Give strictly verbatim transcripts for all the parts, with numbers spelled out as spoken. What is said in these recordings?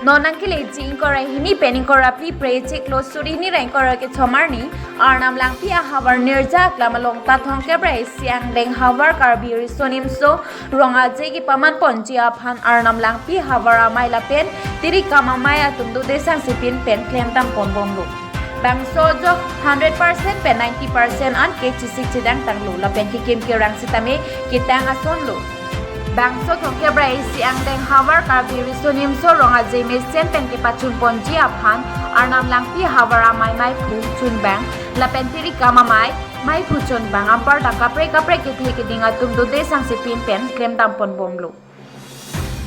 Non nangkeleji ingkoi ra hini pen ingkoi ra phli phre chiklo suri hini ra ingkoi ra kethom arni Arnam Langpi ahavar Nirja Aklam along ta Thongkep ra isi angdeng havar Karbi Riso Nimso Rong Aje kepaman ponji aphan Arnam Langpi havar amei lapen tirikam amei atum dode sangsepin pen klemdam ponbomlo. Bangso ajok hundred percent pen ninety percent an ke chesik chedang tanglo lapen kekim kerang sitame ketang asonlo. Bangso Thongkep ra isi angdeng havar Karbi Riso Nimso Rong Aje mesen pen kepachun ponji aphan Arnam Langpi havar amei meiphu chunbang lapen tirikam amei meiphu chunbang anparta kaprek kaprek kethe keding atum dode sangsepin pen klemdam ponbomlo.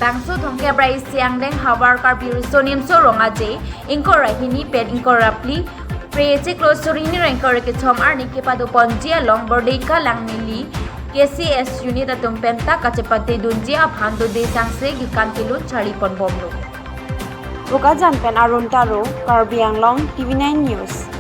Bangso Thongkep ra isi angdeng havar Karbi Riso Nimso Rong Aje ingkoi ra hini pen ingkoi ra phli phre chiklo suri hini ra ingkoi ra kethom arni kepado ponji along Bordeka Langneli K C S unit atum penta kachepate dunji aphan dode sangse kekan kelun charli ponbomlo. Bokajan pen Arun Taro, Karbi Anglong, T V nine News.